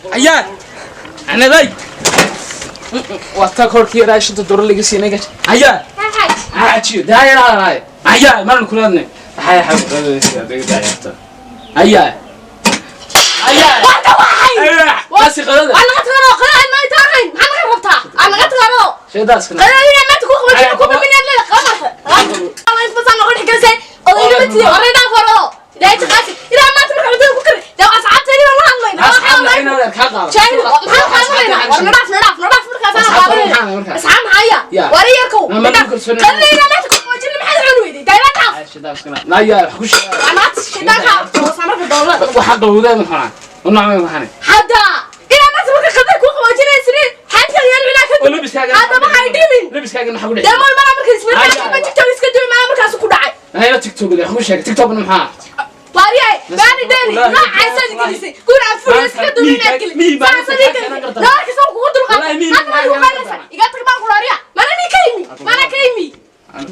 Ayaa anaday waa taa korkii yaraa shanta doolar laga siinay gash. Ayaa xaajiyo daayaraanaay. Ayaa maran kulaadne waxay xaqadaysa. Ayaa ayaa Warka waxay kasi qadada. Waa laga tagano qadada ma inta ahayn, maxaa laga rabtaa? Waa laga tagano. Shaydaas kana. Qadada inaa maanta ku qabatin ku baminaan leeda qamarta Allah in basan noqon xigalisay odayna ma tiyo oray dhaaf horo ilaahay taqaasi ilaa maanta marka cuntada ku kari dee asxaabteedii baan la hadlayna. Asxaabna inaad ka qaado. Jaahil maxaa qaadanayna? War nadhaaf nadhaaf nadhaaf markaasaan Asxaabta qaadanayna. maxaa markaa? Asxaab maxaya? Ya. War yarkow. Ma ma kalsooni. Qadada inaa maanta ku qabatin maxaad cuni weyday dayla dhaaf. Shaydaas kana ayaa wax ku sheegay. Waa maanta shaydaanka samarka doolar. Waxa qawdaan maxaa u nacmay maxaa? Hadda ilaa maanta marka qadar ku qaboojinaysin xadka yar ilaa ka Oo labiskaaga. Hadda waxay dhimin. Labiskaaga maxaa ku dhacay? Dee mooy mana marka isma ma TikTok iska duwi maa markaas ku dhacay. Hayla TikTok wax ku sheegay, TikTok maxaa? Waariyay baani deeni noocaasa gelisay guri afuri iska duwi inaad geli saasa ii gelisay naarka soo kugu dulqaatay hadda waa ku qaylasa iga tag baan ku raariya mana ni ka yimi mana ka yimi.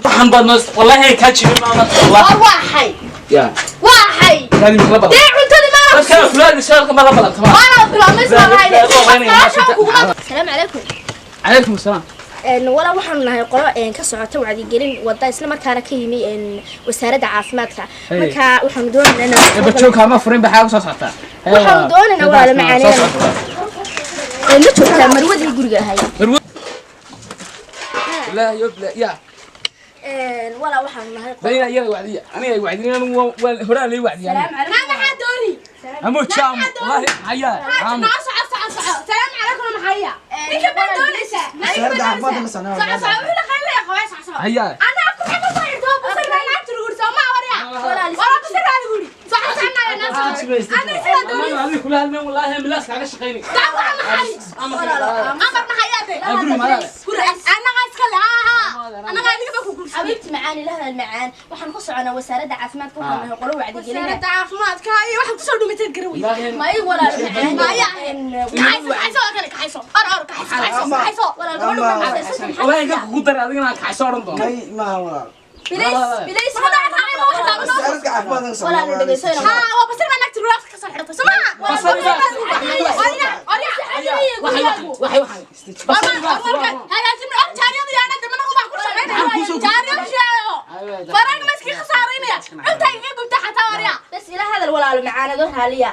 Waxaan baad noo wallahi ka jibin maama wallahi. War waxay ya waxay taani ma la badan. Dee cuntadii maana dadka kulaad shaqada ma la badan tama. Maana bilaabmay isla lahayne. Asalaamu calaykum. Calaykum asalaam. Walaa waxaanu nahay qolo ka socota wacyigelin wada isla markaana ka yimi wasaaradda caafimaadka. Hey. Marka waxaanu doonaynaa inaan Bajoogka ma furin baxaa ku soo socotaa? Waxaanu doonaynaa walaala macaaneen ma joogtaa marwadii guriga ahay? La yo ya. Walaa waxaanu nahay qolo Bayna iyada wacdiya aniga ay wacdiyeen anigu waa horaa lay wacdiya. Salaamu Naa calaykum. maxaa dooni? Amu cham wallahi haya am. Naa soco soco soco, salaamu calaykum, maxaya ninka baa doonaysaa? Wasaaradda caafimaadka ma socnaa. Soco soco wuxuu dhaqaynaya qabay soco soco. Haya. Ana afku maxaa ka soo xirtoo basar naagta lagu yidhi soo ma warya wala basar baa lagu yidhi soco soco naa soco ana sidaa doonaysa. Adiga kula hadleen wallahi milaas kaaga shaqeynay. Dacwo maxay? Amar. Amar maxayaate? Guri malaale. Guri annagaa iska le haa annagaa adiga ba ku guursaday. Xabiibti macaan ilahda macaan waxaan ku soconaa wasaaradda caafimaadka, waxaanu nahay qolo wacyigelin. Wasaaradda caafimaadka iyo waxaad kusoo dhumateed garawey. Ma ii walaal macaan? Maya kaxayso kaxayso oo kale kaxayso or or kaxayso kaxayso kaxayso. Walaal gabadhu ma xasaysan. Wallahi inka kugu daray adigana kaxayso oran doono. May maaha walaal. Bilays bilays. Ma dhaca tahay ma wax daabano. Wasaaradda caafimaadka socnaa. Walaal dhegeyso. Haa waa basir baa naagta ruraafka kasoo xidhatay soo maha? Basar baa- Warya warya. Waxay waxay waxay Hagaajin or jaariyada yaana damana ubax ku shaqeynaya jaariyada sheego faraag ma iska khasaaraynaya cunta iga gubta xataa warya. Bas ila hadal walaalo macaanado raaliya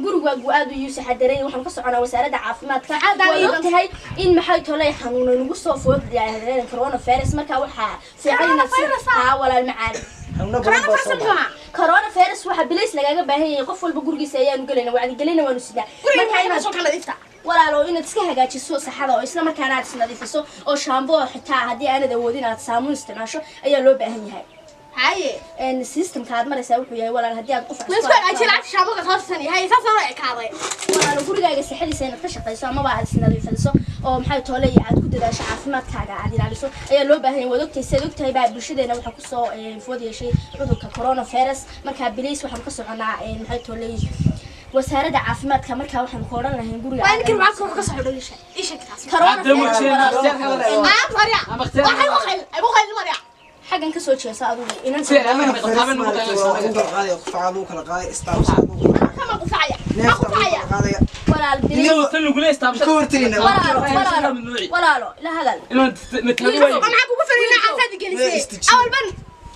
gurigaagu aad u yuusaxa daray. Waxaan ka soconaa wasaaradda caafimaadka. Waad ogtahay in maxay tolay xanuuno nagu soo food yaahdeen coronavirus, marka waxaa fiican inaad si haa walaal macaan. Xanuuno badan baa soo baxay. Coronavirus waxaa bilays lagaaga baahan yahay qof walba gurigiisa ayaanu gelayna wacdigelina waanu sidnaa. Guriga marka maxay inaad soo kala dhifta? Walaalo inaad iska hagaajiso saxada oo isla markaana aad isnadiifiso oo shaambo oo xitaa haddii aanad awoodin aad saamuun isticmaasho ayaa loo baahan yahay. Haye. Systemka aad maraysaa wuxuu yahay walaal haddii aad qof Ma isku hagaajin lacagta shaabuga soo yahay saas oo ekaaday. Walaalo gurigaaga saxadiisa inaad ka shaqayso amaba aad isnadiifiso oo maxay toole iyo aad ku dadaasho caafimaadkaaga aad ilaaliso ayaa loo baahan yahay. Waad ogtahay sidaad ogtahay baa bulshadeena waxaa kusoo food yeeshay cudurka coronavirus. Markaa bilays waxaan ka soconaa maxay toole wasaaradda caafimaadka, markaa waxaan ku odhan lahayn guriga Waa ninkan lacagta ka soo xidhay isha isha taas. Coronavirus walaalo. Ah warya waxay ku khayl ay ku khayl warya. Xaggan kasoo jeesa adigu inan. Si anaga qabtaan ugu Waa lagu kala qaadaya, qufacaa lagu kala qaadaya, istaabsa lagu kala qaadaya, Kama qufacaya ma neefta lagu qufacaya. kala qaadaya. Walaal bilays. Tan lagu leeyahay Ka hortagina. Walaalo walaalo walaalo ila hadal. Inaan matalo way. Maxaa kugu fariina casaad gelisay awal ban?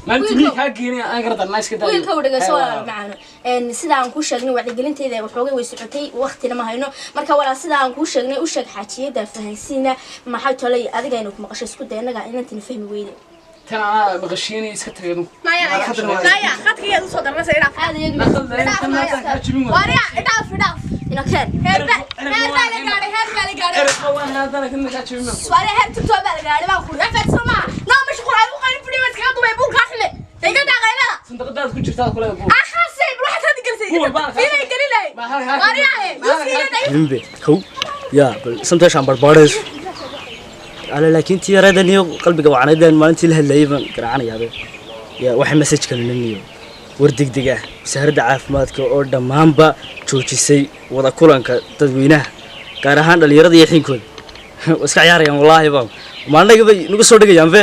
Maalinta mii kaa geenay aan gardan iska daayo. Wiilka u dhegeyso walaal macaan sida aan kuu sheegnay wacyigelinteeda waxoogay way socotay waqtina ma hayno. Marka walaal sida aan kuu sheegnay u sheeg xaajiyada fahansiina maxay tolay adiga inuu ku maqasho isku day annaga inantina fahmi weyne. Tan anaa maqashiinay iska tagay. Maya maya khadkigeed usoo darnaysa idhaaf. Aad iyadu. Warya idhaaf idhaaf. Ina keen. Heer baa heer baa la gaadhay heer baa la gaadhay. Warya heer tugtoo baa la gaadhay baan kuri afeed soo maha noo mashquul ay u qaylin fadhiyo iskaga dumay buulkaa xule iga daaqaylada. Sandaqadaad ku jirtaa kule buu. Akhaasay bal waxaad hadi gelisay Buul baan fiilay gelinay warya yuusiga. Himbe kow ya bal samteeshaan barbaadhayso ala laakiin tii yareedan iyo qalbiga wacnaydeen maalintii la hadlayay baan garaacanayaaba ya waxay message kale niniyo war degdeg ah wasaaradda caafimaadka oo dhammaanba joojisay wada kulanka dadweynaha gaar ahaan dhalinyarada iyo xiinkooda. Waa iska ciyaarayaan wallaahi ba maalinaga bay nagu soo dhigayaan be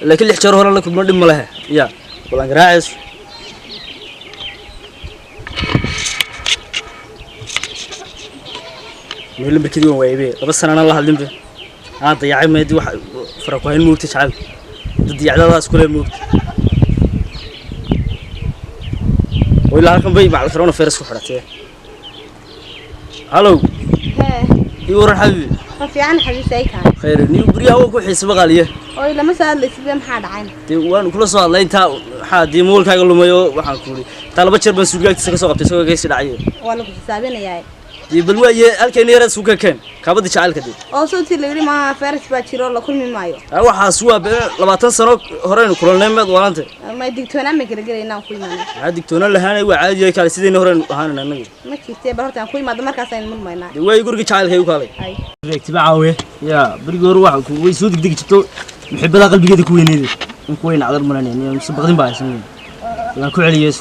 laakiin 6 jeer hore la kulmo dhib ma lehe ya bal aan garaacayso. Meel lambarkeedii waan waayay be, 2 sanana la hadlinbe. Aan dayacay meedii wax fara ku hayn moogta jacaylka. Dad dayacdadaas kule moogta. Oo ilaa halkan bay macal corona virus ku xidhatee. Hallow. Hee. Ii waran xabiibi. Ma fiican xabiibsi ay tahay. Khayr, niyo guryaha waa ku xiisa baqaaliye. Ooy lama soo hadlaysid maxaa dhacay? Dee waan kula soo hadlay intaa waxaa dee moolkaaga lumay oo waxaan ku uri. Intaa 2 jeer baan suugaagtiisa ka soo qabtay isagoo geesi dhacay. Waa lagu xisaabinayaa. Dee bal waaye halkayna yaraad suuga keen. Kaabada jacaylka dee. Oo soo tii la yiri ma virus baa jiro la kulmi maayo. Waxaas waa 20 sano horeynu kulannay meed waalante. Ma digtoonaan ma kala gelaynaa ku imaanay. Maxaa digtoonaan lahaanay waa caadi ay kale sidayna horeynu ahaanayna annagu. Ma jirtee bal horta aan ku imaado markaas aynu murmaynaa. Dee waay guriga jacaylka ay u kaalay. Ay. Reegtiba caawe. Yaa berigii hore waxaan ku way soo degdegi jirto muxibbada qalbigeeda ku weyneyd. In ku weyn cadar malanay mise baqdin baa haysan. Waan ku celiyay.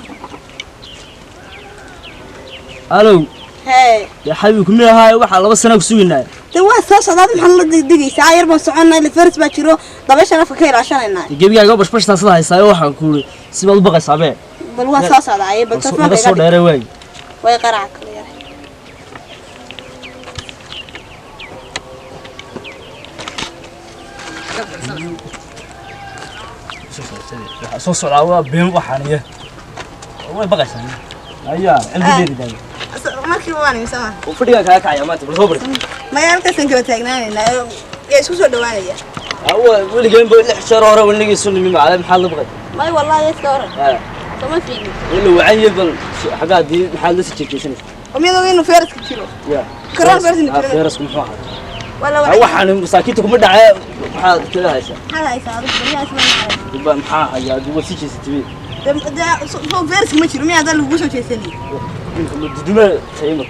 Hallow. Hee. Dee xabiib ku miyahay waxa 2 sano ku suginaa. Dee waa soo socdaa maxaa la degdegaysaa? Ayar baan soconnaa ila virus baa jiro dabaysha afka ka ilaashanaynaa. Gebigaaga bashbashtaa sida haysaayo waxaan ku uri sibaad u baqaysaa bee. Bal waa soo socdaa ay bal telefoonka iga soo dheeray waay. Way qaraac kale yaray. Waxa soo socdaa waa been waxaan iyo way baqaysaa. Ayaa cilmigeeda daay. Markii waan imsama. Oo fadhiga kaaga kacaya maanta bal soo bari. Maya halkaas aan kala taagnaanaynaa yaa isku soo dhawaanaya. Awa weligeen baa 6 jeer hore wanigii soo nimi macalin maxaa la baqay? May wallahi iska hore. Sama fiicni. Wala wacan yahay bal xagaa dii maxaa la sii jeekaysanaysaa? Umiyadu inuu fayraska jiro. Ya. Corona virus inuu jiro. Fayrasku muxuu ahaa? Wala wacan. Waxaan masaakiinta kuma dhacay maxaad kala haysaa? Maxaad haysaa adigu bariyaha isma nacay. Dib maxaa hayaa adigu sii jeesatay? Soo fayraska ma jiro miyaa lagu soo jeesanay? Duduma tayma.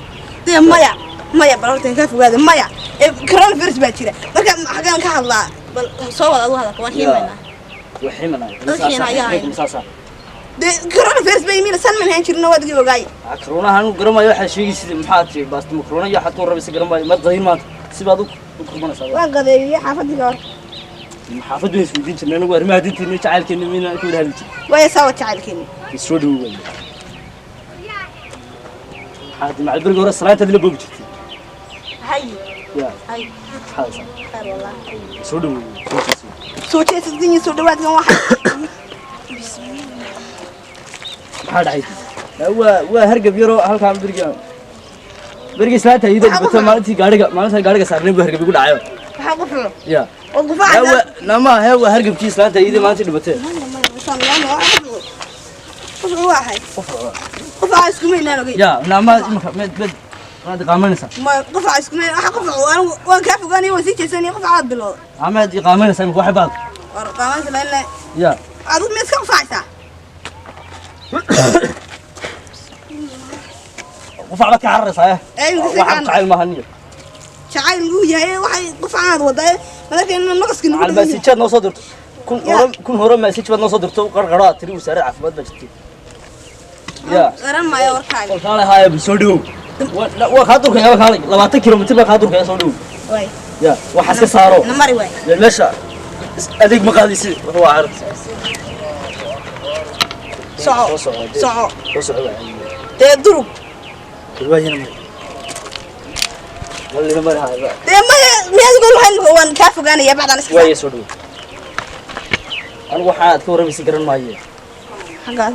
Dee maya maya bal horta ka fogaada maya. Corona virus baa jira. Marka xagaan ka hadlaa bal soo wada adigu hadalka waan xiimaynaa. Waa xiimanaa. Xiimanaa. Dee corona virus bay yimid san man hayn jirno waad iga ogaay. Corona han garamayo waxa sheegaysid maxaa tii baasta ma corona iyo xad ku rabaysa garamayo ma dayn maanta sibaad u kurbanaysaa. Waan qadeeyay xaafadii hore. Xaafadu way isweydiin jirnay anagu arrimaha diinteena jacaylkeena inaan ku wada hadli jirnay. Way sawa jacaylkeena. Soo dhawow way. Maxaad macal berigi hore salaanta la boobi jirtay. Hay. Ya. Hay. Xaasa. Khayr wallahi. Soo dhawow. Soo jeesadin soo dhawaadkan waxa. Maxaa dhacay? Waa hargab yaro halkaan beriga. Berigi salaanta iyada bato maalintii gaariga saarnay buu hargab igu dhacayo. Waxa ku fulo. Ya. Oo gufaac. Nama hee waa hargabkii islaanta iyada maalintii dhibatay. Qof isku meynaan ogey. Ya, nama mid mid waad iqaamanaysaa. Ma qof isku meyn waxa qof waan ka fogaanay waan sii jeesanay qof aad bilow. Amaad iqaamanaysaa imika wax baad. War qaamanaysaa la. Ya. Adigu ma iska qufaacaysaa? Qufac baad ka cararaysaa. Waxaan jacayl maaha niyo. Jacayl uu yahay waxay qufacaad wadaa marka in naqaska nagu dhigay. Message noo soo dirto. Kun hore message baad noo soo dirto qarqaro aad tiri wasaaradda caafimaad baa jirtay. Ya. Garan maayo warkaaga. Kaalay haaya bil soo dhawow. Waa ka durkaya kaalay 20 kilomitir baa ka durkaya soo dhawow. Way. Ya, waxa iska saaro. Na mari way. Meesha adeeg ma qaadaysid wuxuu waa carab. Soco. Soco. Soo soco. Dee durug. Waayina mari. Walina mari haaya. Dee maya miyaad ugu lahayn waan ka fogaanaya bacdan iska. Waay soo dhawow. Anigu waxa aad ka waramaysid garan maayo. Xagaa.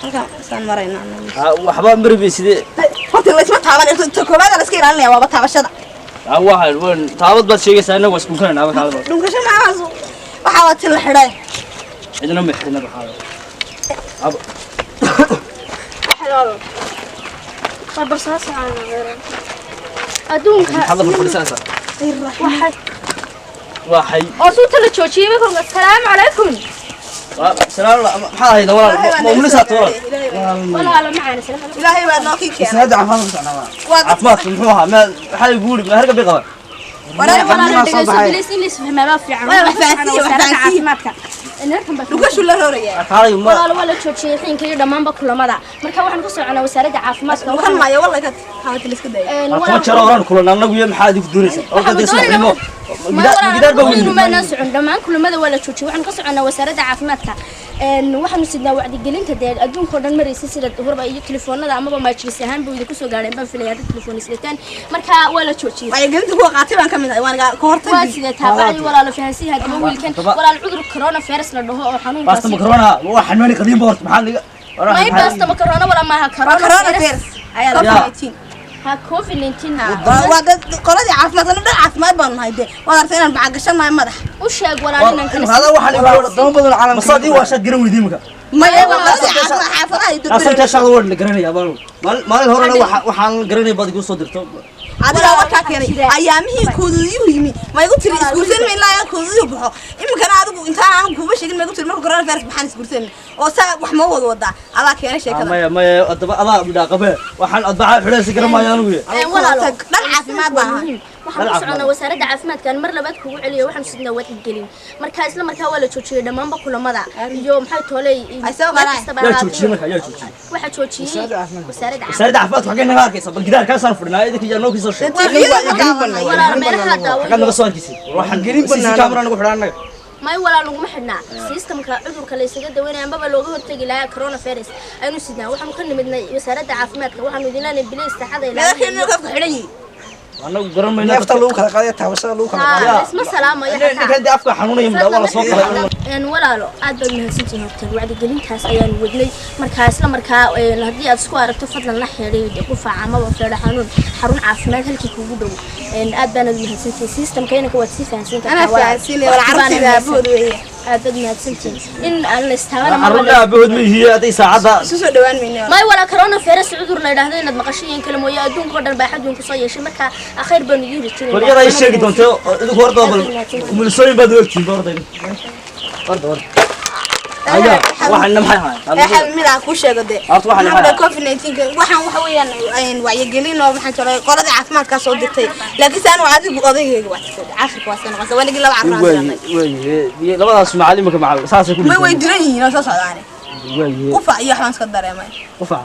Halka saan maraynaa. Waxba mari sidee. Horta la isma taaban inta koobaad la iska ilaalinaya waaba taabashada. Waxa waan taabad baad sheegaysaa inagu isku kanana waxa kale. Dhunkasho ma aha waxa waa til xidhay. Cidina ma xidhna waxa. Aba. Xalaal. Barsaas aan adduunka. Maxaad la fadhiisanaysaa? Waxa waxay oo suuta la joojiyay markaa assalaamu calaykum. Salaam maxaa ahayd walaal ma umlisaa walaal. Walaal macaan salaam. Ilaahay baa noo kii keenay. Salaada caafimaad ku socnaa. Caafimaadku muxuu ahaa? Ma waxa igu yiri ma hargab bay qabaan. Walaal dhageyso bilis in la isfahmaa baa fiican. Waa fahansiin caafimaadka. Dhugashu la rooraya. Kaalay ma walaal waa la joojiyay xiinka iyo dhamaanba kulamada. Marka waxaan ku soconaa wasaaradda caafimaadka. Waxaan maayo wallahi ka xaalad la iska dayay. Toban jeer horaan kulan annagu iyo maxaa adigu doonaysaa? Oo qadar subaxnimo. Gidaar baa weyn. Ma socon dhammaan kulamada waa la joojiyay. Waxaan ka soconaa wasaaradda caafimaadka. Waxaanu sidnaa wacdigelinta dee adduunka oo dhan maraysa sida horba iyo telefoonada amaba majlis ahaan buu idinku soo gaadheen baan filaya dad telefoon isleetaan marka waa la joojiyey. Wacyigelinta kuwa qaatay baan ka mid ahay, waan ka waa hortagi. Sidee taabacay walaalo fahansiin haddaba wiilkan walaal cudur corona virus la dhaho oo xanuunkaasi Basta makarona waa xanuuni qadiim boort maxaa liga may basta makarona wala maaha. Waa corona corona virus virus ayaa la COVID-19. Ha, COVID-19 ha. Waa dad qoladii caafimaad, dhan caafimaad baanu nahay dee. Waad aragtay inaan baca gashanahay madax. U sheeg walaal inaan kala hada waxaan igu Wadamo badan caalamka masaadii waa shaad garan weydiin marka. Maya, waa qoladii caafimaad xaafadaha iyo asan durdurada. ta shaqada waa la garanaya baan maalin horena waxaan garanay baad igu soo dirto. Adigaa warkaa keenay ayaamihii koodudiyuhu yimi, ma igu tiri isguursan ma ilaa koodudiyuhu baxo. Iminkana adigu intaan aan kuuba sheegin ma igu tiri marka corona virus baxaan isguursan oo saa wax ma wada wadaa adaa keenay sheekada. Maya maya, adaba adaa midhaa qabee waxaan adbaca xidhaysa garan maayo anigu. Walaalo. Dhan caafimaad baan ahay. Waxaan ku soconaa wasaaradda caafimaadkan mar labaad kugu celiyo, waxaan sidnaa wacyigelin marka isla markaa waa la joojiyey dhammaanba kulamada iyo maxay tooley. Ay soo qaadaan. Yaa joojiyey marka, yaa joojiyey? Waxaa joojiyey wasaaradda caafimaadka. Wasaaradda caafimaadka xaggee naga arkaysa? Bal gidaarkaasaan fadhinaa idinka yaa noo kiisoo sheeg. TV-yada ma daawanay. Walaal meelaha xaggaad naga daawo soo arkaysa waxaan Gelin CC banaana. Camera nagu xidhaa annaga. May walaal, laguma xidhnaa systemka cudurka la isaga daweynaya ambaba looga hortagi lahaa coronavirus aynu sidnaa. Waxaanu ka nimidnay wasaaradda caafimaadka, waxaanu idin leenahay bilis saxada Madaxkeenu qofka xidhan yihiin. Annagu garan mayno. Neefta lagu kala qaadaya, taabashada lagu kala qaadaya. Ha, isma salaamayo xataa. Ninkan dee afka xanuunaya midhaa waa la soo qalay. Walaalo, aad baad mahadsantihiin. Horta wacdigelintaas ayaanu wadnay markaa isla markaa haddii aad isku aragto fadlan la xidhiidh qufac amaba feedho xanuun xarun caafimaad halkii kugu dhow. Aad baanaad mahadsantihiin. Systemka inanka waad sii fahansiin kartaa Anaa walaal. fahansiinaya wala Waqti baana carruurtayda haysan. aabahood weeye. Aad baad mahadsantihiin in aan la istaabana Carruurta aabahood ma yihiin hadday saacadda Isu soo dhawaan mayno. May walaa, corona virus cudur la yidhaahdo inaad maqasho kale mooye adduunka oo dhan baa xad weyn kusoo yeeshay marka khayr baanu idiin rajaynaynaa. Bal iyada ay sheegi doonto idinku horta bal umulisooyin baad u egtihiin ba horta horta horta aya waxaan maxay Ee ahayd xal mid aan kuu sheego dee. Horta waxaan Maxaa maxay COVID-19 waxaan waxa weeyaan wacyigelin oo maxaan jiray qoladii caafimaadkaa soo dirtay, laakiin se anu adigu odaygayga waa tusay cashirka waa soo noqonaysa waanigii laba carruur aan way siinay. Way labadaas macallimka macal saasay ku May way diran yihiin oo soo socdaane. Way qufac iyo waxbaan iska dareemay. Qufac.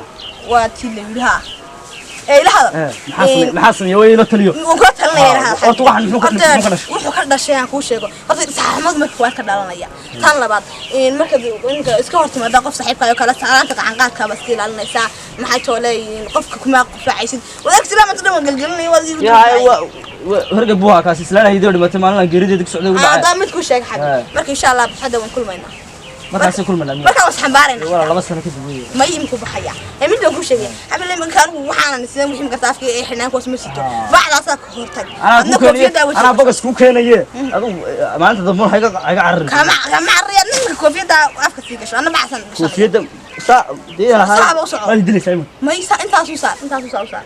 Waa tii la yidhi ha ee ila hadal. Maxaa sameeyay? Maxaa sameeyay? Way ila taliyo. Wuu kula talinaya ila hadal. Horta waxaan muxuu ka Horta, muxuu ka dhashay? Wuxuu ka dhashay aan kuu sheego. Horta saxaamad marka waa ka dhalanaya. Tan labaad in marka ninka iska hortimaada qof saaxiibka oo kale salaanta gacan qaadka baa iska ilaalinaysaa, maxay tooleeyihiin qofka kuma qufaacaysid wadaag islaamta dhan waan gelgelinaya waad igu yaa hergab buu ahaa kaasi islaanayda dhimatay maalin geerideeda ku socday ugu dhacay. Haddaan mid kuu sheeg xabi. Eh. Marka insha Allah baxada waan kulmaynaa. Markaasay kulmanaa miya? Markaa was xambaarayna. Walaa 2 sano kadib wey. Ma imku baxaya ee mid baan kuu sheegay xabi le marka anigu waxaanan sideen wixii marka afka ee xidhnaan kuwaas ma sito bacdaasaa ka hortag. Anaa Adna kuu keenaye koofiyaddaa anaa bogas kuu keenaye adigu maalinta dambe ha iga cararin. Kama carriya ninka koofiyadda afka sii gasho anna bacsan gashanaya. Koofiyadda saa dee lahaa. Saaba u soco. Waad dilaysaa imanka. Ma isa intaasuu saar, intaasuu saar u saar.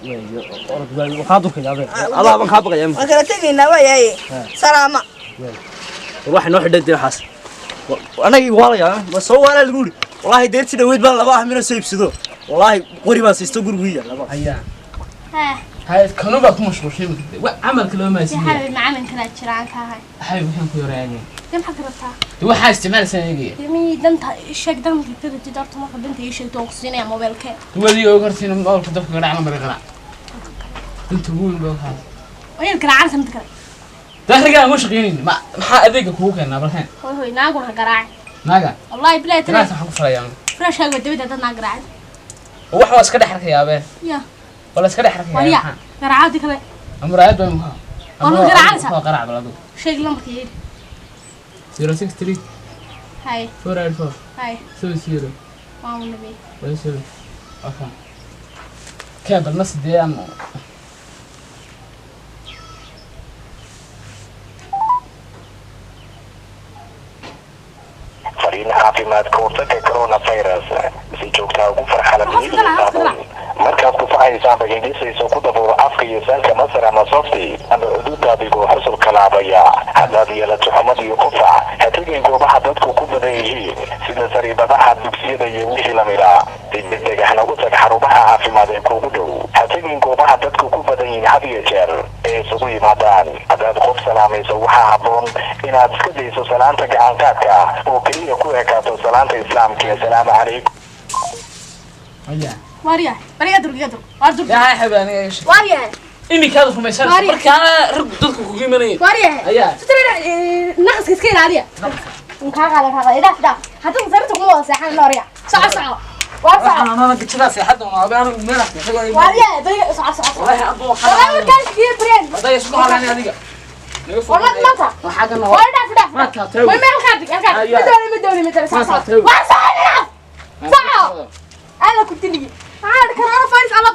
Waxaa durkaya adeer adaa baan kaa baqaya imanka. Waan kala tegaynaa waayaye salaama. Waxay noo xidhay dee waxaas anagii waalaya ma soo waalaa lagu yidhi wallaahi deertii dhaweyd baan laba ah mina soo iibsado wallaahi qori baan siisto gurigii yaal laba. Ayaa hay kanu baa ku mashquulshay wa camalka loo maasiiyo. Xabib macalin kala jiraan ka ahay. Hay waxaan ku yoraayay. Dee maxaad rabtaa? Waxaa isticmaalaysaa eegaya. Dee miyay danta ii sheeg danta ka rabtid horta marka danta ii sheegto waan ku siinayaa mobeelkee. Wadiga og hortiina moolka dabka garaac la mari qaraac inta ugu weyn baa waxaas Waa inaad garaacaan mid kale. Dakhligaa ma shaqeynin ma maxaa adeega kugu keenaa balheen? Hoy hoy, naaguna ha garaacin. Naaga. Wallaahi bilaahi tala. Garaacta waxaan ku falayaa. Furaashkaaga dabada dad naag garaacin. Wax waa iska dhex arkayaa Ya. Wala iska dhex arkayaa. Wariya garaacadi kale. Amraayad baa muxuu Waa ma garaacanaysaa? Waa qaraac bal adigu. Sheeg lambarka yeedhi. 063 Hay. 484 Hay. 70 Waa u nabay. 17. Okay, kee bal na sidee aan Fariin caafimaad ka hortagga coronavirus: si joogtaa ugu farxala biyo iyo saabuun. Markaad kufacaysa ama hindhisayso ku dabool afka iyo sanka masar ama softi ama cududa adigoo xusulka laabaya. Haddaad yeelato xumad iyo qufac, ha tegin goobaha dadku ku badan yihiin sida sariibadaha, dugsiyada iyo wixii lamid ah. Si degdeg ahna u tag xarumaha caafimaad ee kuugu dhow. Ha tegin goobaha dadku ku badan yihiin had iyo jeer ee isugu yimaadaan. Haddaad qof salaamayso, waxaa habboon inaad iska dayso salaanta gacanqaadka ah oo keliya ku ekaato salaanta islaamka ee salaamu calaykum. Ayaa Wariya bal iga durg, iga durg, waar durg. Yaa hay xabi aniga iga sheeg. Waaryahay. Iminkaad rumaysan Maria. markaana rag dadku kugu imanayeen. Waaryahay. Ayaa Sutra naqaska iska ilaaliya. Kaa qaada, kaa qaada, idhaaf idhaaf. Haddii sariirta kuma wada seexan noorya. Soco soco. Waa soco. Waxaan ana gajada seexada oo anu meel ah. Waarya, bariga soco soco. Wallahi abo Wallahi markaan kiyo breen. Haday isku halaan adiga. Wallahi maanta. Waxaa kan Waa dhaaf dhaaf. Ma taatay. Way meel qaadi, halkaa. Ma dooni ma dooni ma dooni. Soco soco. Waa soco. Soco. Alla ku diligi. Maxaa coronavirus alla